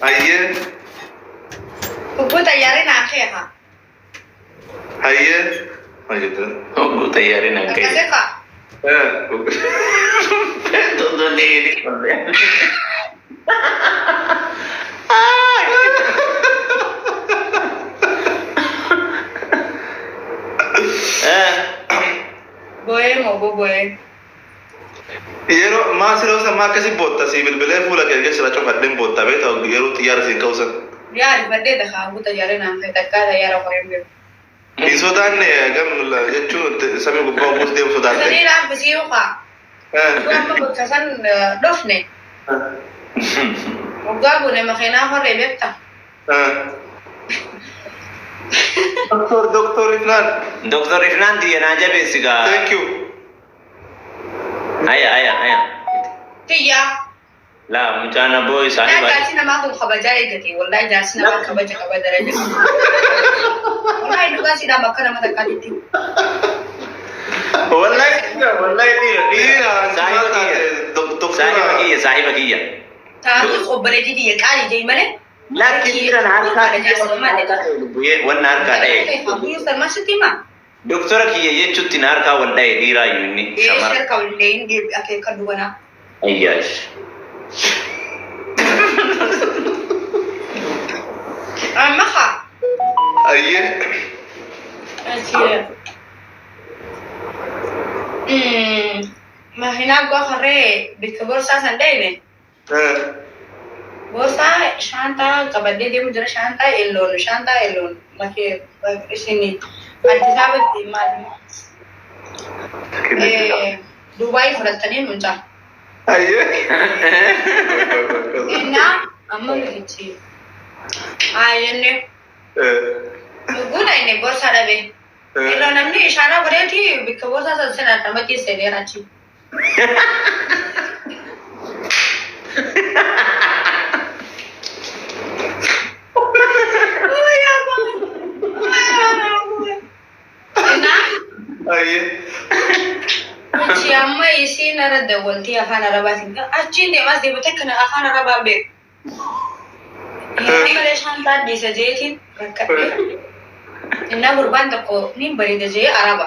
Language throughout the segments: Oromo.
Hayyee. Hogguu xayyaarri naa ka'e kaa. Hayyee. Maal jettan? Hogguu xayyaarri naan ka'e. Akkasii kaa. Boo'ee moo bobo'ee? Yeroo maa siroo san maa akkasi bootta sii bilbilee fuula kee keessa cufadheen bootta beektaa yeroo xiyyaara siin ka'u san. Yaa rifadhee takaa hogguu xayyaarri naan ka'e takkaa xayyaara koreen beeku. Hin sodaanne gam jechuun samii gubbaa ogguus deemu sodaatte. Sanii laaffisii kaa. Amma bakka san dhufne. Waggaa buune makiinaa horree beekta. Doktor Doktor Ifnaan. Doktor Ifnaan tiyya naa jabeessi gaa. Thank you. Aya aya aya. Tiyyaa. Laa mucaan abboo Yaa saahiba. jaarsi namaa kun kabajaa eeggate. Wallaahi jaarsi namaa kabaja qaba daraja qaba. Wallaahi dhugaa siidhaam akka nama takkaatitti. Wallahi wallahi dhiira Dhiira saahiba kiyya. Saahiba kiyya saahiba kiyya. Taatus obboleettii tiyya qaalii jee malee. Lakki dhiira na harkaa kiyya wanna harkaa dha'e. Guyyuu salmaa sitti himaa? Doktora kiyya jechuutti na harkaa wal dha'e dhiiraayyuu inni Ee shamara. sharka wallee hin deebi akeeka dubanaa. Ayyaash. Amma haa. Hayyee. Achi. Makiinaa gua harree bikka borsaa san deeme. Borsaa shaantaa qabadhee deemu jira shaantaa elloon shaantaa elloon makee isin Addis Ababatti maal Dubaayii fudhattanii mucaa. Hayyee. Innaa amma mitichi. Haa jennee guddina inni borsaa dhabe. Irra namni ishaaraa godheeti bikka borsaa san sana namatti seeneera achi. Innaa Hayyee. achi amma isiin irra dawwaltii afaan arabaatiin achiin deemaas deemte kana afaan arabaa beeku. Inni malee shaantaa dhiisa jeetiin rakkadhee. Innaa gurbaan tokko ni bareeda jee araba.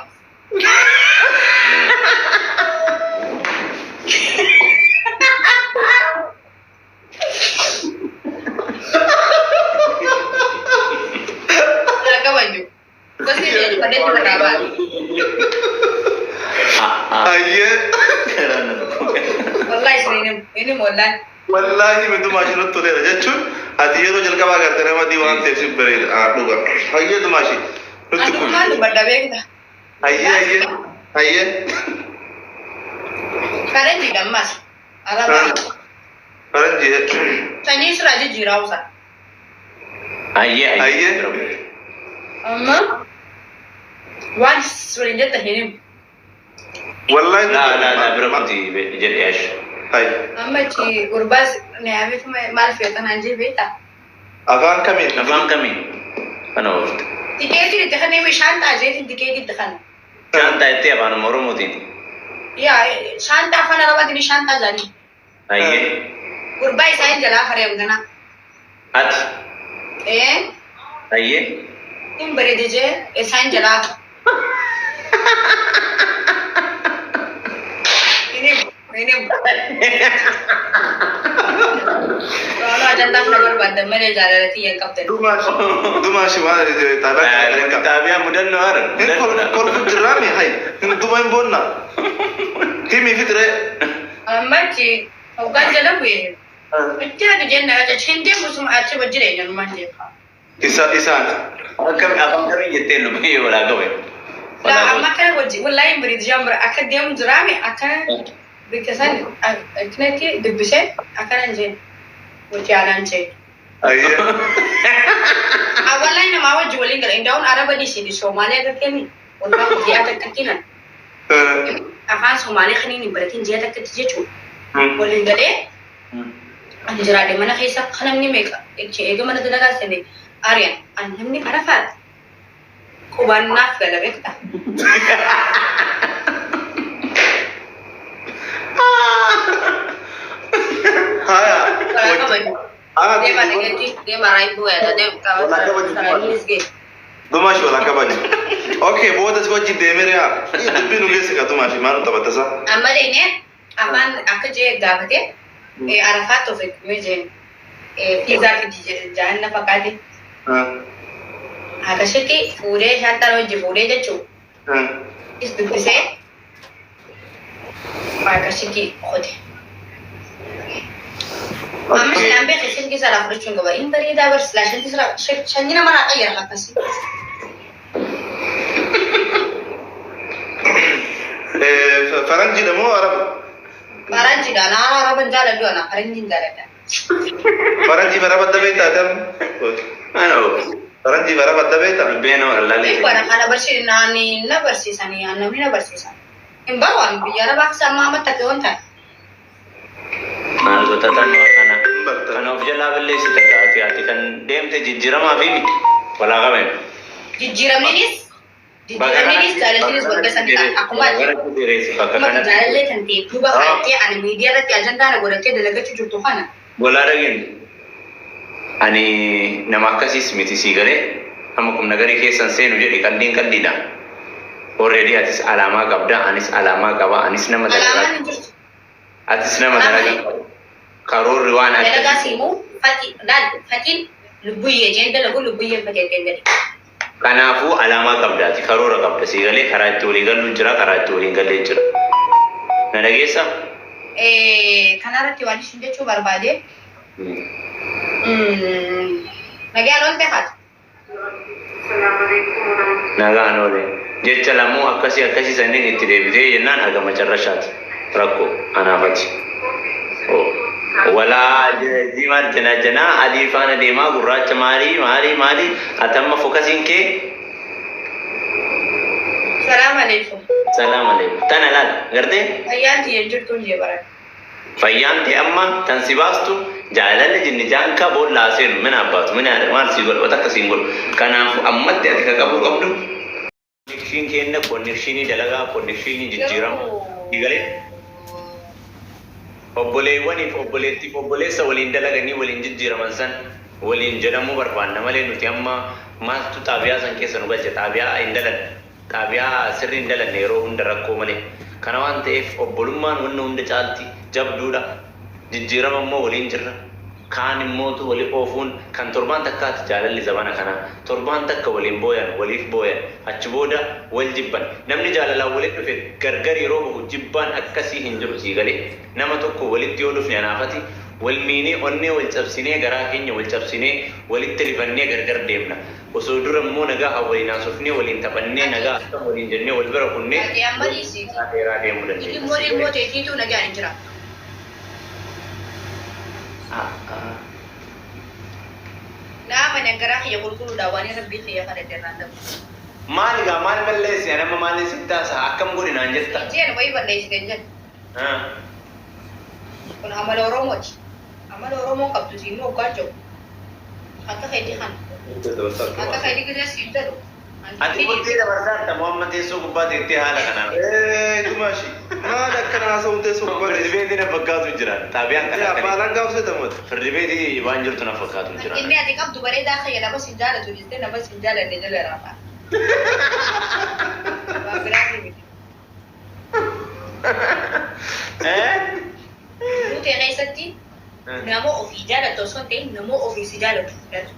Naa kabaju. Gosti jedhu irraa baate. Hayyee. Wallahi isin inni wallahi. Wallaahi midumaa ishiin toleera jechuun ati yeroo jalqabaa agartee nama adii waan ta'eef si bareeda. Ah dhuga. Hayyee dumaa ishii. Nutti Ati kun. maal dubbadda beekta? Hayyee hayyee. Hayyee. Faranjii dammas. Araba. Faranjii. Sanyii sirraa jijjiiraa usa. Ayyee ayyee. Hayyee. Amma waan waliin jette hin himu. Wallaahi. Laa laa laa bira kuti jedhe ash. Hayyee. Amma achi gurbaas niyaameetu maal feetan an jee beekta? Afaan kamiin? Afaan kamiin? Kana oofte. Tikeetiin itti kanneen shaantaa jeetiin tikeetii itti kanna. Shaantaa jettee afaan Oromootiin. Yaa shaantaa afaan arabaatiin shaantaa jedhanii. Ayyee. Gurbaa isaa hin jalaa haree ganaa. Ati. Ee Ayyee. hin bareede jee isaa hin jalaa. Hin himu hin himu. Rooloo ajandaaf na barbaaddan malee jaalala tiyya hin qabdan. Dumaa ishii waan xaabiyaa. Xaabiyaa mudannoo hara. Hin kolfu jirraami hay. Hin duma hin boonna. Himi fitiree. Amma achi hoggaan jala bu'ee. Itti jenna hin deemu suma achi jireenya numaan deema. Isa isaan. Akkami afaan kamiin jettee lubbee walaa gabe. La amma kana wajji wallahi hin bareedu jaan bira akka deemu jiraame akka bikka san akkanatti dubbisee akkana hin jeen wajji alaan jeen. Hayyee. Wallahi namaa wajji waliin gala indaa'uun araba dhiisiiti Soomaaliyaa garteemi wallahi ji'a takkatti nan afaan Soomaaliyaa kaniin hin baratin ji'a takkatti jechuudha. Waliin galee ani jiraadhe mana keessa kan namni meeqa eega mana dalagaa sene ari'an ani namni arafaadha. Qubannaaf gala beekta. Haya. Karaa kabaju. Deema dhageetti deema raayibuu yaada deema Walaa kabaju. qabata. Dumaashi walaa kabaju. Okay, booda si wajjin deemee yaa. Dubbii nu geesse ka dumaashi maal nu taphata isaa? Amma deemee afaan akka jee gaafate Arafaatti of eeggumee jeen fiizaa fidi jaanna fakkaate. Akkasitti fuudhee shantaan hojii fuudhee jechuun is dubbisee akkasitti qote. Amma silaan beekee silkii isaa fudhachuun qaba. Inni bareedaa bar silaa shanti sira shanyi nama naa qayyara akkasii. Faranjiidha moo Araba? Faranjiidha. Naannoo Araban jaaladhu ana faranjiin jaaladha. Faranjii Araba adda beektaa ta'an? Ano, Faranjii Araba adda beektaa? lubbeen wallaalee. Hin bara kana barsiisanii na barsiisanii namni na barsiisan. Hin baru ani biyya Arabaa keessa amma amma takkee waan ta'e. Maaltu tan kana kana of jalaa balleessita gaati ati kan deemte jijjiiramaa fi miti walaa qaben. Jijjiiramninis jaalalliinis wal keessa ni ta'a. Akkuma akkuma jaalallee kan ta'e duuba kaa'attee ani miidiyaa irratti ajandaa na godhattee dalagachuu jirtu kana. Walaa dhageen ani nama akkasiis miti sii galee amma kun nagarii keessan seenu jedhi qalliin qalliidha. Already atis alaamaa qabda anis alaamaa qaba anis nama dalagaa Alaamaan hin jirtu. atis nama dalagaa qaba. Karoorri waan Dalagaa akkasii. siimuu fatii laal fatiin lubbuyyee jeen dalagu lubbuyyeen fatee jedhe. Kanaafuu alaamaa qabdaati karoora qabda sii galee karaa itti walii gallu jira karaa itti waliin gallee jira. Na dhageessaa? Kanarratti waan isin jechuu barbaade nagaan oolte haati. Nagaan oole. Jecha lamuu akkasii akkasii sanniin itti deebitee jennaan haga macarrashaati. Rakkoo anaafati. Walaa diimaa jana janaa adii faana deemaa gurraacha maalii maalii maalii ati amma fokkasiin kee Salaam alaikum. Salaam alaikum. Tana laal gartee Fayyaan tiyya jirtuun jee baran. Fayyaan ta'e amma tan si baastu jaalalli jinni jaankaa boollaa seenu mina abbaatu mina maal si godhu akka siin godhu. Kanaafuu ammatti ati ka qabuu qabdu. Connection kenna connection dalagaa connection jijjiirama. Galee obboleewwaniif obboleettiif obboleessa waliin dalaganii waliin jijjiiraman san waliin jedhamuu barbaanna malee nuti amma maaltu xaabiyaa san keessa nu galche xaabiyaa hin dalanne xaabiyaa sirrii hin dalanne yeroo hunda rakkoo malee. Kana waan ta'eef obbolummaan wanna hunda caalti jabduudha. Jijjiirama immoo waliin jirra. Kaan immootu wali oofuun kan torbaan takkaati jaalalli zamana kanaa. Torbaan takka waliin booyan waliif booyan achi booda wal jibban. Namni jaalalaan walitti dhufe gargar yeroo bahu jibbaan akkasii hin jiru sii galee. Nama tokko walitti yoo dhufne anaafati wal miinee onnee wal cabsinee garaa keenya wal cabsinee walitti rifannee gargar deemna. Osoo dura immoo nagaa haa waliin haasofnee waliin taphannee nagaa akka waliin jennee wal bira kunnee Ati amma dhiisiiti. dheeraa deemuu dandeenya. Ilmoo ilmoo teetiitu nagaan hin jira. Nama garaa kiyya qulqulluudha waan rabbii kiyya kadhate irraan dhabu. Maal egaa maal balleessi ani amma maal sitti haasa'a akkam godhi naan jetta? Jeen wayii balleessite hin jedhu. Kun amala Oromooti. Amala Oromoo qabdu siin hoggaa jiru. Akka keetii kana. Akka keetii gisee siin jedhu. Ati murtee dabarsaarta moo amma teessoo gubbaa teettee haala kanaan? Dumaashi maal akkana haasa'uun teessoo gubbaa Firdi beetii na fakkaatu jira. Xaabiyaan kana Abbaa akkana. alangaa hojjetamu. Firdi beetii waan jirtu na fakkaatu jira. Inni ati qabdu bareedaa kiyya nama siin jaalatu jettee nama siin jaalanne jala raafaa. Waan biraatii miti. Nuti keessatti nama ofii jaalatu osoo hin ta'in nama ofii si jaalatu fudhatu.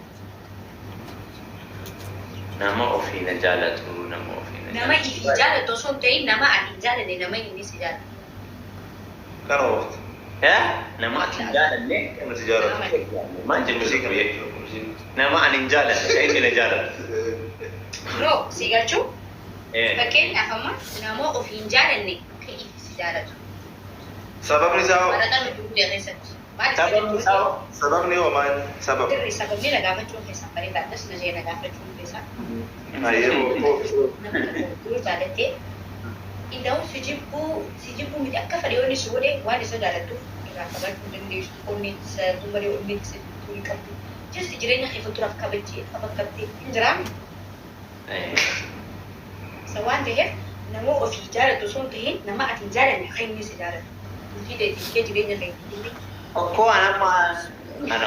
Nama ofii na jaalatu nama ofii na Nama ifii jaalatu osoo hin ta'in nama ati hin jaalanne nama inni si jaalatu. Kana oofti. Nama ati hin jaalanne Nama si jaalatu. Maal jechuudha? Nama ani hin jaalanne kan inni na jaalatu. No, si galchuu fakkeenyaaf amma nama ofii hin jaalanne kan ifii si jaalatu. Sababni isaa Waraqaa nuti bulee keessatti. Maal Sababni isaa sababni hoo maal? Sabab. Sirri sababni na gaafachuun keessan bareedaa akkas na jee na gaafachuun keessan. Ayyee. Nama tokko jaalattee Inda'uun si jibbuu miti akka fedhe yoo inni si godhe waan isa jaalattuuf irraa fagaachuu hin dandeessu. Onneen isa malee onneen isa jibbuu hin qabdu. Just jireenya kee fuulduraaf kabajjee kabakkattee hin jiraanne. Isa waan ta'eef nama ofii jaalatu osoo hin ta'in nama ati hin jaalanne kan inni si jaalatu. Bultii teetii kee jireenya kee inni. Okkoo anamma ana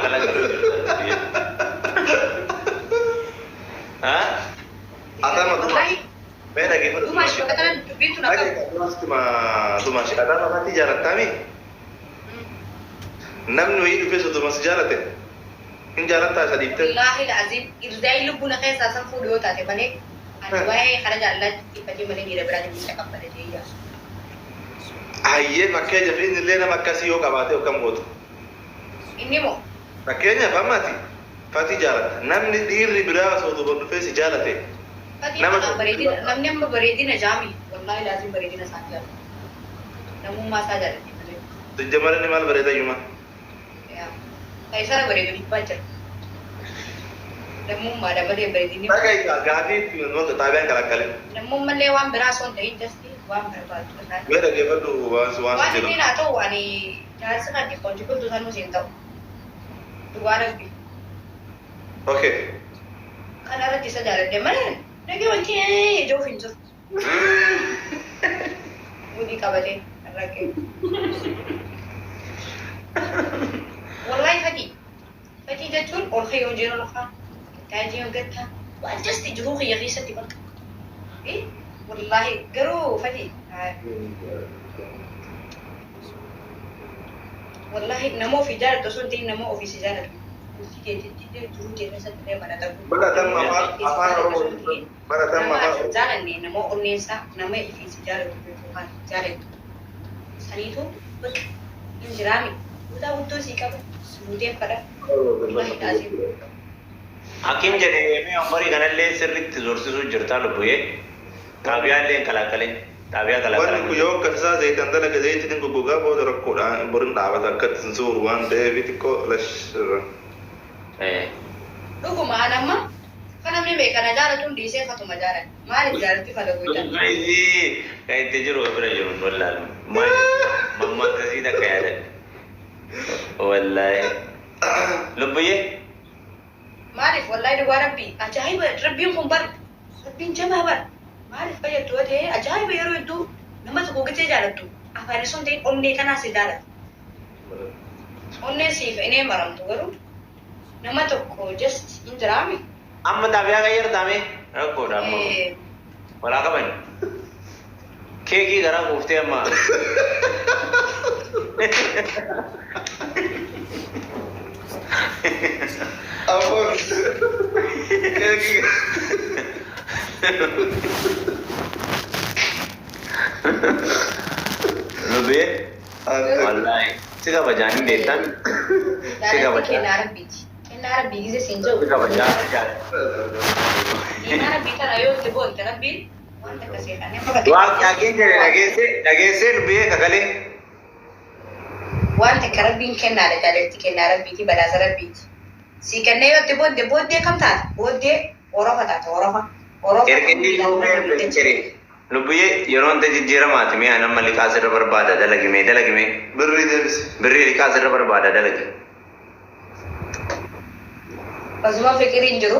kalaakala jiru jirta. Haa? Atama Wallahi Dumaashi. Mee dhaggeeffadhu Dumaashi Dumaashi. bakka tana dubbiin tun akkam. Dumaashi. Atama Fatii jaalattaami? Namni wayii dhufee sodoma si jaalate. Hin jaalattaa isa dhiiftee? Wallaahi la'aziim irzaayii lubbuu na keessaa san fuudhu yoo taate malee ani waa'ee kana jaalalaatti dhiifatee malee dhiira biraatiin hin taqabbale jee yaasu. Hayyee fakkeenyaaf inni illee nama akkasii yoo qabaate akkam gootu? Inni moo Fakkeenyaaf amma ati Fatii jaalatta. Namni dhiirri biraa osoo duuba dhufee si jaalate. Fatiin Nama maqaan bareedina namni amma bareedina jaami wallaahi la'aziim bareedina isaan jaalata. Namummaa isaa jaalatti malee. Jajjamara inni maal bareeda iyyuma? Yaa. Faayisara bareedu dhibbaa jira. Namummaadha malee bareedinni. Dhagaa gaafii itti wanta xaabiyaan kalakkale. Namummallee waan biraa osoo hin ta'in jasti waan barbaadu. Mee dhaggeeffadhu waan si waan si Waan jedhu. inni naa ta'u ani jaarsi kan dhiqqoon jibbatu sanuu siin ta'u. Dhugaa rabbi. Okay. Kana irratti isa jaaladhe malee nagee wanti ijoof hin jiru. Mudii qabatee rakkee. Wallahi fatii. Fatii jechuun ol ka'ee hojii ol ka'a. Taajii hoggattaa. Waan jasti jiruu kiyya keessatti bakka. Wallahi garuu fatii. Wallahi nama ofii jaalatu osoo hin ta'in nama ofii si jaalatu. Bultii keetitti jiruu kee keessatti illee mana ta'u. Baratama afaan Oromoo. Baratama Nama afaan ati Oromoo. jaalanne nama onneensaa nama ifii si jaalatu yookaan jaalatu. Saniitu bakka hin jiraami. Guutaa guddoo sii qaba. Suuteeffadha. Wallahi dhaasiif. Hakiim jedhee mee ombarii kanallee sirriitti zorsisuu jirtaa lubbuyyee. Xaabiyaallee hin kalaakalin. Xaabiyaa Wanni kun kalaakalaa. yoo akka isaa zayitaan dalaga zayitiin goggogaa booda rakkoodhaan boriin dhaabata akkatti hin suuru waan ta'eef xiqqoo lash irra. Dhuguma an amma kan namni beekana jaalatuun dhiisee fatuma jaalatu. Maaliif jaalatti fala goota? Kan itti jiru bira jiru wallaalu. Maal mammaakasii takka yaadan. Wallaahi. Lubbuyyee. Maaliif wallahi dhugaa rabbii ajaa'iba rabbiin kun bar rabbiin jabaa bar maaliif fayyaddu yoo ta'e ajaa'iba yeroo hedduu nama tokko gitee jaalattu afaan osoo hin ta'in onnee kanaa si jaalatu. Onneen siif inee maramtu garuu nama tokko just hin jiraami. Amma xaabiyaa qayyartaame rakkoodha amma. Walaa qaban. Keekii garaa kuuftee amma. Ammoo keekii. Lubbuyyee. Wallaahi. Si kabajaan beektan. Si Jaalatti kabajaan. kennaa rabbiiti. Kennaa rabbii gise siin Si jiru. kabajaan. Kennaa rabbii tana yoo itti boonte rabbiin wanta akkasii kan nama Waaqni hakiin jedhe dhageessee dhageessee lubbuyyee kakalee. Wanta akka rabbiin kennaadha jaalatti kennaa rabbiiti badhaasa rabbiiti. Si kennee yoo itti booddee booddee kam taata? Booddee orofa taata orofa. Orofa. Erginni lubbuyyee Lubbuyyee yeroo hunda jijjiiramaati mi'a nama liqaa sirra barbaada dalagimee dalagimee Birrii deebisi. birrii liqaa sirra barbaada dalagi. Osuma fikiriin jiru.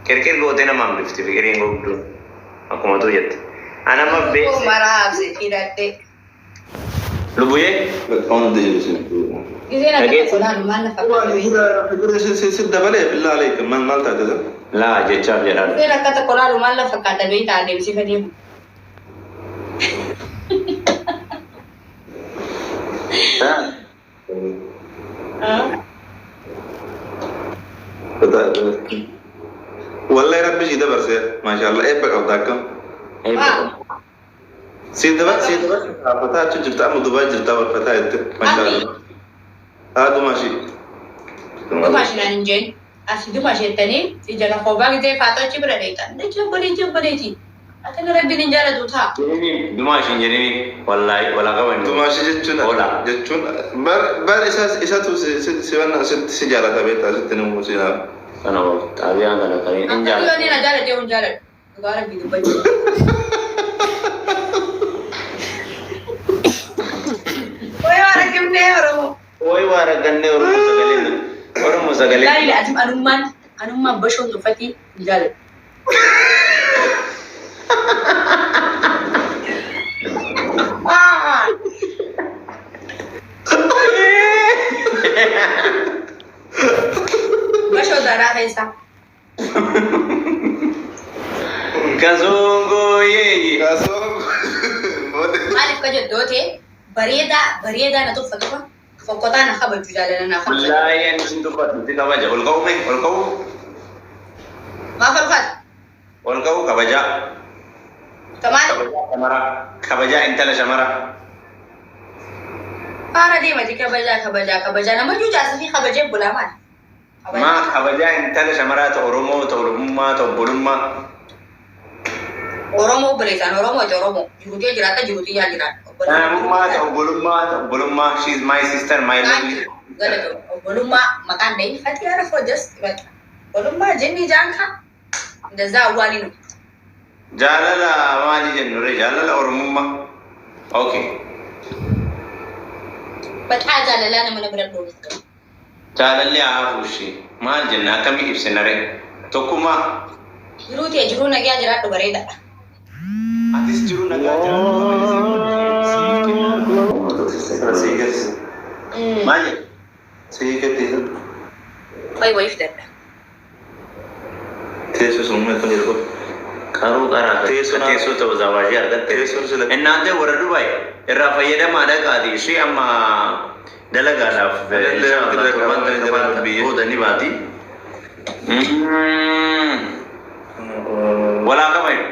Qirqir gootee nama hambifti fikiriin gogduu akkuma tuu jette. Anama beekse. Maraa abse hidhattee. Lubbuyyee Hundi deebisi. Giseen akka Dhageessi. tokko laalu maal na fakkaata? Si dabalee billaa aleekum maal maal taate san? Laa jechaaf jedhaan. Giseen akka tokko laalu maal na fakkaata beektaa adeemsifanii. Wallahi rabbi si dabarse maashaallah eebba qabda akkam. Si dabarse si dabarse fataa achi jirta amma Dubaay jirta wal fataa jette maashaallah. Haa Dumaashi. Dumaashi naan hin jeen. Asi dumaashi jettanii ija lafa gisee faatoo achi bira dheeytan. Jechi obboleetii obboleetii. Akka rabbiin hin jaalatu ta'a. Dumaashi hin jedhini wallaahi walaa qaban. Dumaashi jechuun Hola. jechuun bar bar isa isatu si si si wanna sitti si jaalata beektaa sitti ni si naaf. Kana xaabiyaan kana kan hin Akka yoo jaalatu. inni na jaalate hin jaalatu. Dhugaa rabbii dubbachuu. Wayi waan argamnee Oromoo. Wayi waa rakkannee Oromoo sagalee Oromoo sagalee. Laa ilaa ati anummaan anummaan bashoon tuffatii hin jaalatu. keessaa. Kasongoo yeeyi. Kaasoo. Maaliif ka jettoo ta'e bareedaa bareedaa na tuffatu kun fokkotaa na kabaju jaalala na kabaju. Wallaahi ani sin tuffadhu si kabaja. Ol ka'u mee ol ka'u. Maaf ol kaata? Ol ka'u kabajaa. Kamaal Kabajaa shamaraa. Kabajaa intala shamaraa. faara deemati kabajaa kabajaa kabajaa nama juujaasa fi kabajee bulaa maali? Maa kabajaa intala shamaraa ta'e Oromoo ta'e Oromummaa ta'e obbolummaa. Oromoo obboleessaan Oromoo ta'e Oromoo jiruutee jiraata jiruutii yaa jiraata. Namummaa ta'e obbolummaa ta'e obbolummaa. She is my sister, my lovely. Galatoo obbolummaa maqaan dhahi fatii haara foojas bakka obbolummaa jenni jaanka ndazaa awwaalinu. Jaalala maali jennu ree? Jaalala Oromummaa. Okay. Maqaa jaalalaa nama na bira dhooftu. Jaalalli haa hafu ishee. Maal jenna akkamii ibsina ree? Tokkummaa. Jiruu ta'e jiruu nagaa jiraadhu bareedaadha. Atis jiru nagaa jiraadhu kabaja siif kenna. Sii keessa. Maal jedhu? Sii keetti. Wayi wayi fidadha. Teessoo sun kan jedhu qofa. Qaruu qaraa Teessoo naa- teessoo ta'u zawaajii argatte. Teessoon sila. Innaante warra Dubaay irraa fayyadamaa dhaqaati ishee amma dalagaadhaaf Dalagee torban takka dalagee biyya. booda ni baati. Walaa kabayu.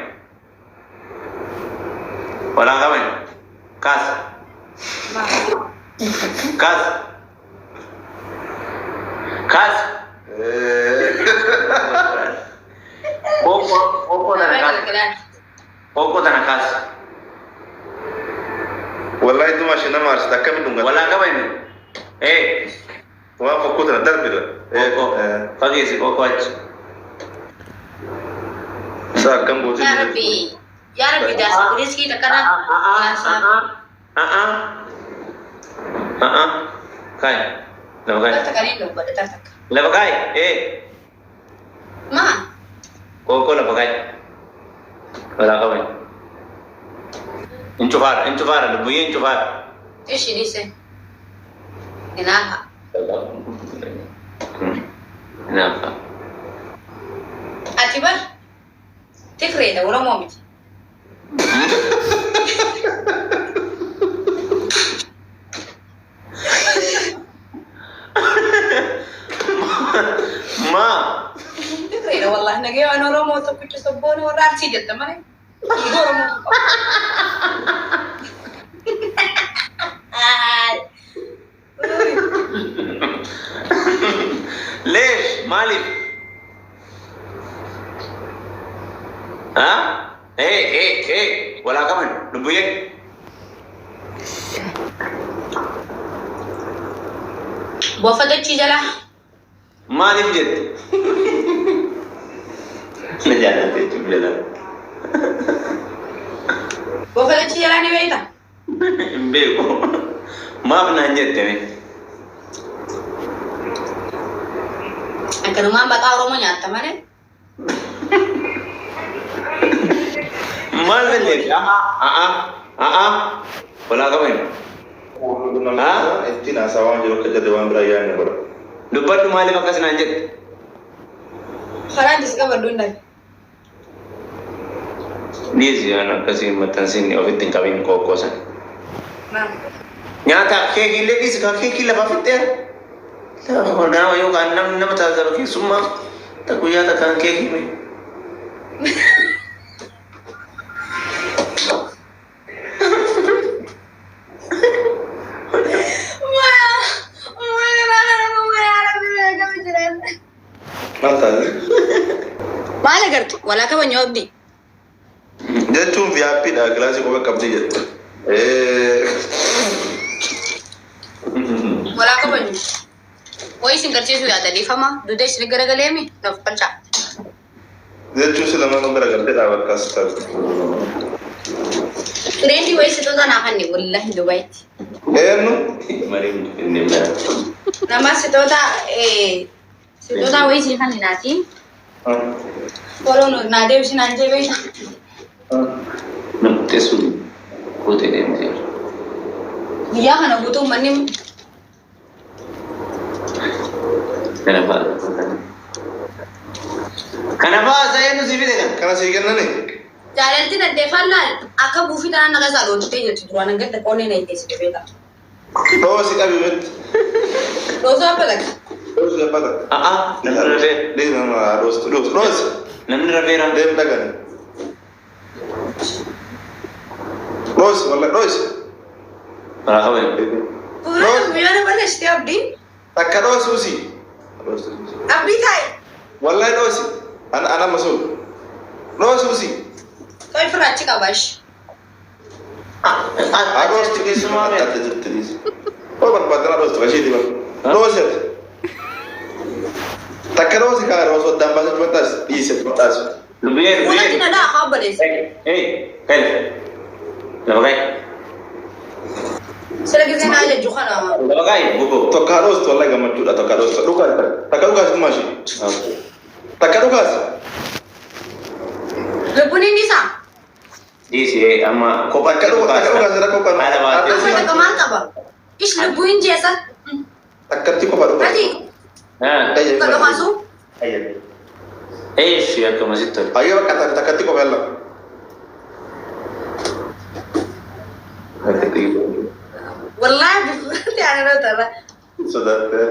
Walaa kabayu. Kaas. Kaas. Kaas. Qoqqoo qoqqoo tana kaas. Qoqqoo tana kaas. Wallahi dumashi nama arsita akkamiin dhungata? Walaa kabayu. Eh. Waan fokkuu tana darbida. Qoqqoo. Fageessi qoqqoo achi. Isa akkam gootee Yaa Rabbi yaa Rabbi jaarsa riskii takkana jaarsa. Kai. Lafa kai. Takka kan inni godhe takka. Lafa kai. Eh. Maa Qoqqoo lafa kai. Walaa kabayu. Incufaadha incufaadha lubbuyyee incufaadha. ishi dhiise. Hinaafa. Hinaafa. Ati bar Tigreedha Oromoo miti. Maa. Tigreedha wallahi nagee waan Oromoo tokkicha sabboona warra Arsii jetta malee. Dhiiga Oromoo tokko. Leesh maaliif? Ha? Eh eh eh walaa kabayu lubbuyyee. Bofa dachii jalaa. Maaliif jette? Na jaalatte jechuun jalaa. Bofa dachii jalaa ni beektaa? Hin beeku. Maaf naan jette mee? Akkanumaan maqaa Oromoo nyaatta malee. Maal balleessi? A'a a'a walaa kabayu. Ittiin haasaa waan jiru akka jedhe waan biraa yaadne godha. Dubbadhu maaliif akkas naan jette? Karaan disqabadhu hin dhabe. Dhiisi waan akkasii maxxansiin ofitti hin qabin qoqqoo sana. Maal? Nyaata keekii illee dhiisi kan keekii lafa fixxeera. Ganama yookaan namni nama taasisu keessummaa guyyaa takkaan keekii mee. Maal taate? Maal agartu? Walaa kabajaa obdi. Jechuun VIP dha kilaasii qofa qabdi jette. Walaa kabaju. Wayi isin garsiisuu yaada dhiifama. Duuda isin garagaleemi naaf qalcaa. Jechuun si lamaan bira galtee dhaaba akkas taate. Fireendii wayii sitoota naa kanni wallahi Dubaayitti. Eenyu? Mariin inni bira. Nama sitoota sitoota wayii sii kanni naati. Follow naa deebisi naan jee beekta. Namtee sun gootee deemtee. Guyyaa kana guutuu manni Kana fa'a. Kanaafaa haasa'ee nu si fide kan. Kana sii kennani? Jaalalti dandeeffannaan akka buufii tanaan naga isaa dhootitee jirti duraan hanga qoonnee na itteessite beekaa. Dhoosi qabi miti. Dhoosuu abba takka. Dhoosi abbaa takka. A'a namni rafeera. Deemi nama dhoostu dhoosi dhoosi. Namni rafeera. Deemi dhagani. Dhoosi wallahi dhoosi. Walaa qaban. Fuula guyyaa balleessitee abdiin. Takka dhoosi usii. Abdii taa'i. Wallahi dhoosi. Ana ana masuu. Dhoosi usii. Qoy firaachi qabaash. Haa dhoostu Keessumaa Adda jirti dhiisi. Oo barbaadana dhoostu kashiiti bara. Dhoosi ati. Takka dhoosi kaa dhoosu addaan baasee maxxaas dhiisi maxxaas. Lubbiyee Fuulatti lubbiyee. na daa haa balleessi. Hey kai. Lafa kai. Sila gisee naa jechuu kana. Lafa kai buko. Tokko haa dhoostu wallahi gammachuudha tokko haa dhoostu. Dhugaas takka dhugaas dhumaashii. Takka dhugaas. Lubbuun inni isaa. Dhiisi amma kophaa Takka dhugaas rakkoo kan. Haala baatee. Amma takka maal qaba? Ish lubbuun hin jeessa. Takkatti qofa dhugaas. Ati takka dhugaasuu. Eeshi akkuma sitti tole. Ayyoo bakka takkatti qofa yalla. Wallaahi bufuutti ani irra tarra. Sodaattee.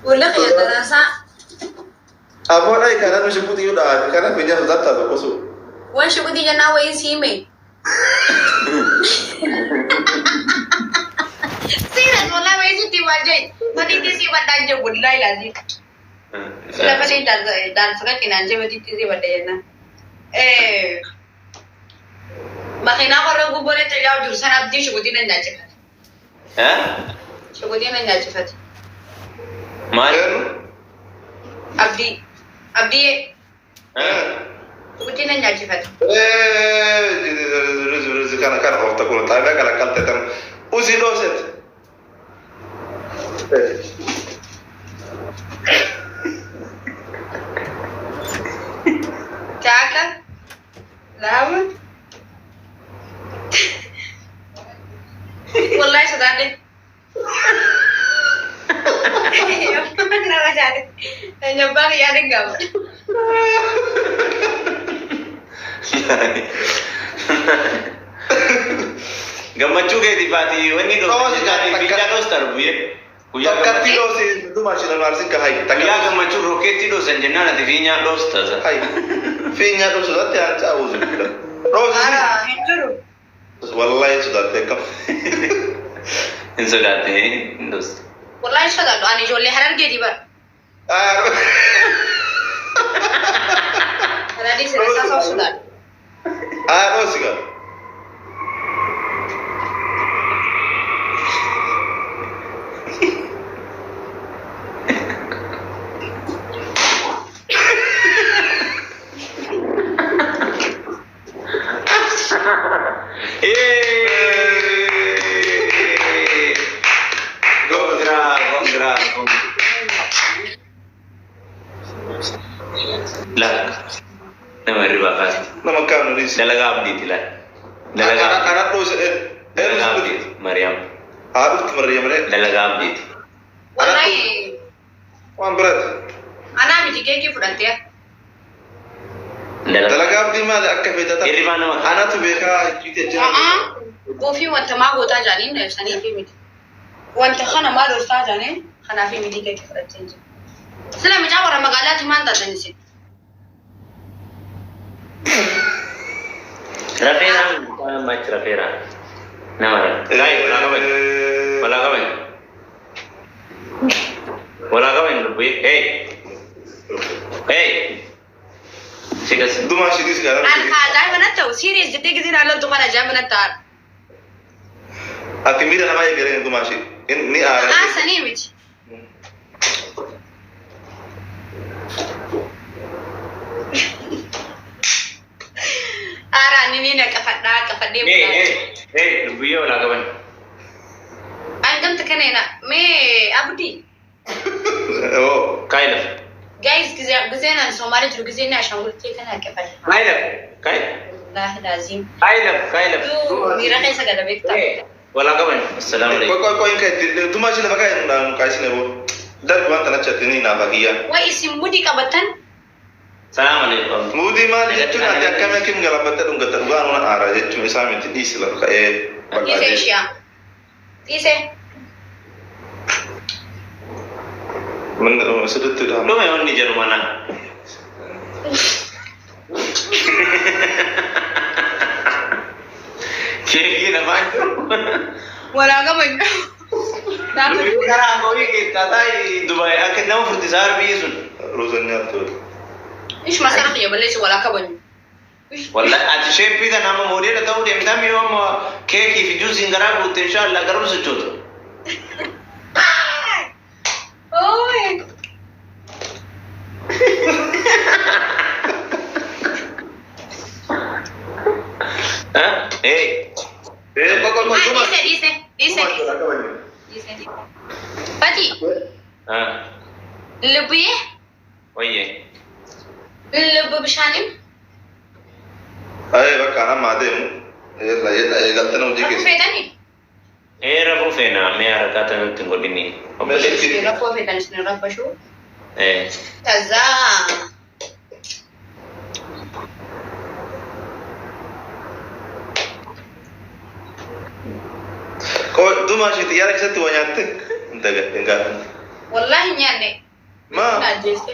Wallaahi xiyyeeffannaa Aboo dhayi kana nu shibuuti yoo dhaate kana fiinyaa sodaattaa tokko su. Waan shukutii jennaan wayii siime. Serious wallahi wayii sitti maal jee matiitti sii badhaan jee wallahi laazim. Sila malee daansaka cinaan jee matiitti sii badha jennaan. Makiinaa warra gubboon itti yaa'u jiru sana abdii shukutii na nyaachifate. Shukutii na nyaachifate. Maal? Abdii. Abdii shukutii na nyaachifate. Kana kana oofta kun xaabiyaa kana qalte tan usii dhooset. Takka. Lama. Wallahi sodaadhe. Nama jaale. Nyabbaa yaada qaba. Gammachuu keetiif ati wanni Dhoosi dhoofta fiinyaa dhoosta lubbiyee. Guyyaa Takkatti dhoosi dhumaashii nama arsin ka hayi. Guyyaa gammachuu rookeetti dhoosan jennaan ati fiinyaa dhoosta. Hayi. Fiinyaa dhoosu sodaatti aan caawuzu. Dhoosi. Ara hin jiru. Wallahi sodaattee akkam. Hin sodaatte hin dhoosta. Wallahi sodaadhu ani ijoollee harargeeti bara. Harargee sirreessaa soo sodaadhu. Haa dhoosi gaa. Congra, congra, congra. Laal. Nama hirribaa kaasti. Nama kaanu dhiisi. Dalagaa abdiiti laal. Dalagaa abdiiti. Ana dhoosi. Dalagaa abdiiti. Mariyaam. Haa dhuftu Mariyaam ree. Dalagaa abdiiti. Wallahi Waan biraati. anaa miti keekii fudhattee. Dalagaa. Dalagaa abdii maali akka feetata? Hirribaa nama kaasti. Anatu beekaa icciitii jira. Ofii wanta maa gootaa jaaniin ibsanii fi miti. Wanta kana maa dhooftaa jaaniin kanaaf miti keekii fudhattee jiru. Sila mucaa warra magaalaatti maal taatan isin? Rafeera. Machi rafeera. Nama rafe. Laay walaa qaban. Walaa qaban. Walaa qaban lubbee. Hey. Hey. Sikas. Dhumaashii dhiisi gaa. An ajaa'iba natti ta'u serious jettee gisee ilaaltu kan ajaa'iba natti ta'a. Ati miira namaa eegalee dhumaashii. Ni aara. Haasanii miti. Aara ani ni naqafadhaa qafadhee Hey bulaa. hey hey lubbiyyee walaa qaban. An gamta kaneena mee abdii. Oo. Kaay lafa. Guys giseen ani Somaalee jiru giseen ashaangultee kana qafadhe. Kaay lafa. Kaay. Wallaahi laazim. Kaay lafa. Kaay lafa. Miira keessa gala beektaa. Hey. Walaa qaban. Assalaamu Qoy alaikum. qoy qoy hin ka'e dumaashii lafa kaa'e nu kaasine boo. Darbi wanta nachatti ni naafa kiyya. Way isin mudii qabatan Salaamu alaikum. Muudii maali jechuun ati akkami akkim galabattee dhungatta dhugaa nuna aara jechuun isaa miti dhiisi lafa ka'ee dhiise barbaadee. ishiyaa. Dhiise. Manni sirriitti dhahamu. Dhume wanni jedhu mana. Keekiin afaan jiru. Walaa qaban. Dubbii karaa horii keessaa taa'ee Dubaay akka nama furdisaa biyyi sun. Ruuza nyaattu. Ish masaa kiyya balleessu walaa qaban. Wallahi ati sheeppii kana amma moodeela ta'uu deemtaa mi'oo amma keekii fi juusiin garaa guutte inshaallah garuu sochoota. Ooy. Ee. Ee qoy qoy qoy duma. Dhiise dhiise dhiise. Dhiise. Fati lubbiyee Wayyee. lubbu bishaanii Ayee bakka nama adeemu. Yalla yalla eegaltana hojii rafuu keessa. feetanii? Ee rafuu feena mee harkaa nutti hin godhini. Meeshitti. Rafuu feetan isin raffashuu. Ee. ከዛ Qoy dumaashii xiyyaara keessatti waa nyaatte? Hin dagadhe hin gaafanne. ወላሂ nyaanne Maa? ajjeeste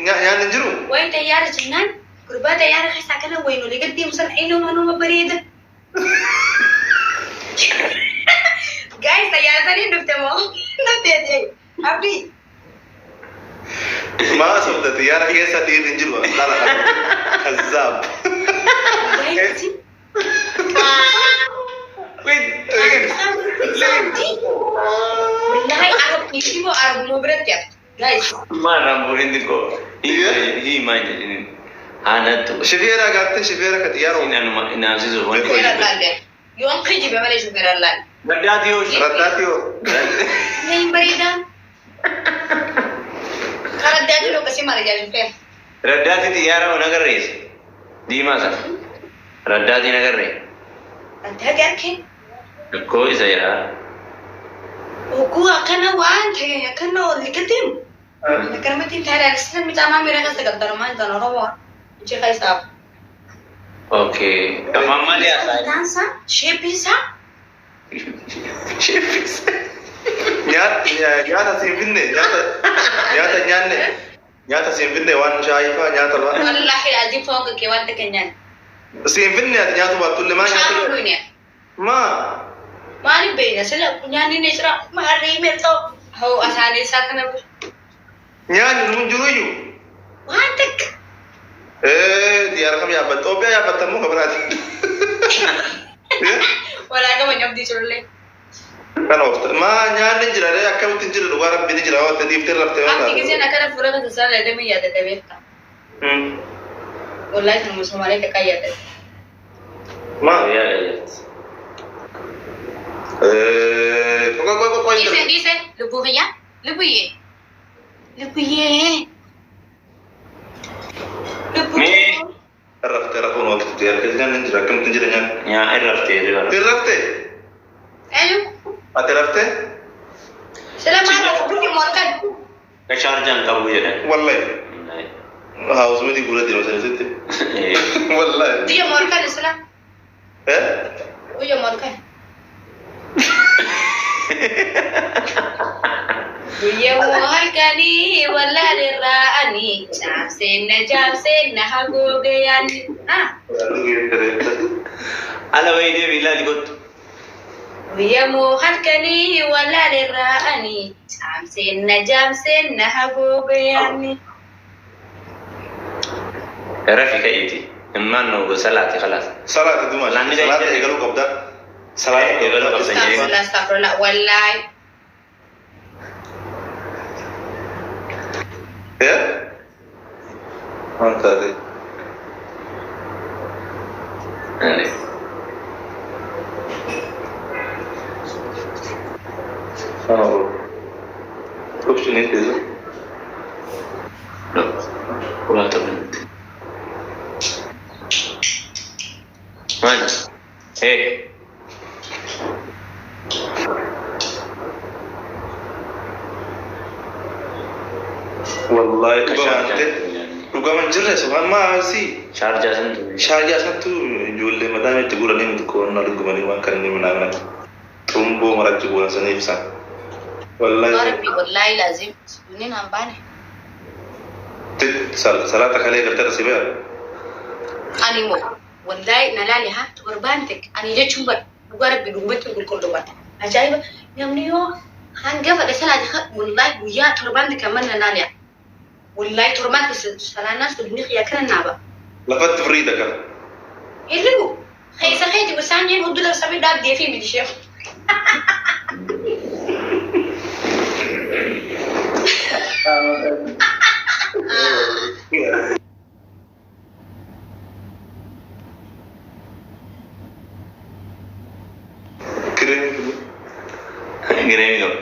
Nyaanni hin jiru? ወይ xayyaara jennaan gurbaa xayyaara keessaa kana wayin olii gad deemu sana inuma numa bareeda. Guys xayyaara sanii dhufte moo? Dhufte Abdii. Maa sobda xiyyaara keessa dhiirri hin jiru. Lala kazaab. Wallahi arab ishii moo arabuma biratti hafte. Guys Maal rambuun xiqqoo. Hiimaa jedhini. Haanattu. Shifeera gaatte shifeera ka xiyyaara Siin anuma inaamsisuuf wanti. shufeera laalle. Yoon kijibe malee shufeera laalle. Gaddaati yoo. Raddaati yoo. Hin bareedaa. Karaa adda akkasii maal ijaa shufeera. Raddaati xiyyaara on agarreessa. Diimaa sana. Raddaatiin agarree. Addaati harkeen. Akkoo isa jedhaa. Oguu akkana waan ta'e akkana ol gateemu. Akkanumatti hin taane agarsiisan micaamaa miira keessa galtanumaa hin taane Oromoo. Ishee keessaaf. Okay. Afaan malee haasa'e? Mataan sheepii isaa Nyaata siin finne nyaata nyaata nyaanne nyaata siin finne waan shaayii fa'aa nyaata fa'aa. wallaahi adii foon kee waan ta'e nyaanne. Siin finne ati nyaatu baattulle maa Bishaan nyaatu? dhugne. Maa? Maaliif beekna sila nyaanni ni jira maarree meexxoo. Hoo asaanii isaa kana bira. Nyaanni nu hin jiruyyuu. Waan takka. Ee xiyyaara kam yaabbatta? Itoophiyaa yaabbatta immoo kabiraati. Walaa qaba nyamdii jirullee. Kana oofta. Maa nyaanni hin jira akkamitti hin jira dhugaa rabbi ni jira waan ta'eef dhiiftee raftee waan Abdi taate. giseen akkana fuula kan sassaabaa yaadamee yaadata beekta. Wallaahi kan Somaalee takkaa yaadata. Maa? Guyyaa jirti. Ee qoy qoy qoy qoy. Dhiise dhiise lubbuu kiyyaa lubbuyyee lubbuyyee. Mee Raftee rafuun waqti xiyyaara keessa nyaanni hin jira akkamitti hin jira nyaanni? nyaa irra raftee jira. Ati raftee? Eenyu? Ati raftee? Sila maal gurri morkan. Ka shaarjaan qabu jedhan. Wallahi. Haawus miti gurra deema sanisitti. Wallahi. Guyya morkan sila. Eh? Guyya morkan. Guyya morkanii wallaan irraa'anii caamseenna caamseenna haguuge yaanni. Ah. Ala wayii deebi ilaali kottu. Guyya morkanii wallaan irraa'anii caamseenna caamseenna haguuge yaanni. Rafi ka'iiti. Immaan nu salaati khalaas. Salaati duma. Salaanni Salaata eegaluu qabda. Salaata Eegaluu qabda. Astaghfirullah astaghfirullah wallahi. Eh? Waan taate. Sana oolu. Option teesu. Waa ta'u. Maali? Ee. Wallahi Akka dhugamaan shaarjaa ta'e dhugaman jirre subhaan maasi Shaarjaa santu. Shaarjaa santu ijoollee mataa itti guuranii miti koonna dhugumanii waan kan inni minaa xumboo maratti guuran saniif isaan. Wallahi Rabbi wallahi laazim sunniin han baane. Salaata kalee gartee si beeku. Ani immoo wallahi na laale haa torbaan tek ani jechuun bar dhugaa Rabbi dubbatti qulqulluu bara. Ajaa'iba namni yoo hanga fedhe salaati wallahi guyyaa torbaan tek amma na laale haa. Wallahi torbaan tek salaannaa sunni xiyya kana naaba. Lafatti firii takka. Hirribu keessa keeti gosaan jeen hudduu lafa samii dhaabdee fi miti ishee. Kireemi Gireemi qabu.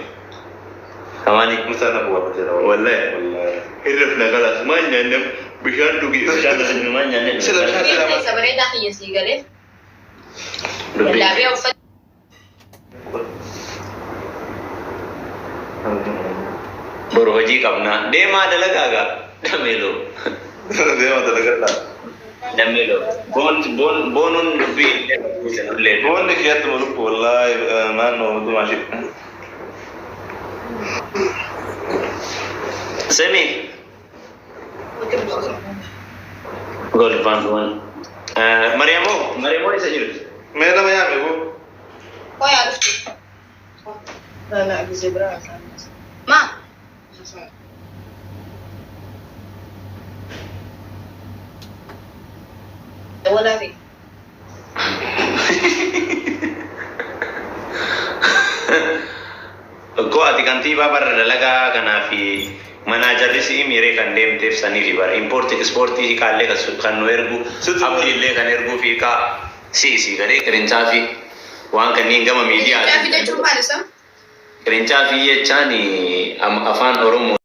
Kamaani. musaa na bu'aa jira. Wallahi. Wallahi. Hirrifna kalas maal nyaanne bishaan dhugi bishaan dhugi maal nyaanne. Sila bishaan sila Keessa bareedaa kiyya sii galee. Dubbii. Laabee uffata. Boru hojii qabna. Deemaa dalagaa gaa. Dameeloo. Deema dalagadhaa. Dameeloo. Boon boon boonuun dubbii illee. Boonni kiyyatti mul'u wallahi naannoo dumaashii. Semi. Golfaan waan. Mariyamoo Mariyamoo eessa jirti? Mee nama yaame boo. Qoyaa dhufte. لا لا زبرا. Ma. Walaa fi. Koo ati kantiibaa barra dalagaa kanaa fi manaajarri si'i miiree kan deemteef saniifi bara impoortii ispoortii kaallee kan nu ergu abdiillee kan erguu fi kaa si'i sii galee qirincaafi waan kanneen gama Qirincaafi miidiyaatiin. jechuun maal isa? Qirincaafi jechaan afaan Oromoo.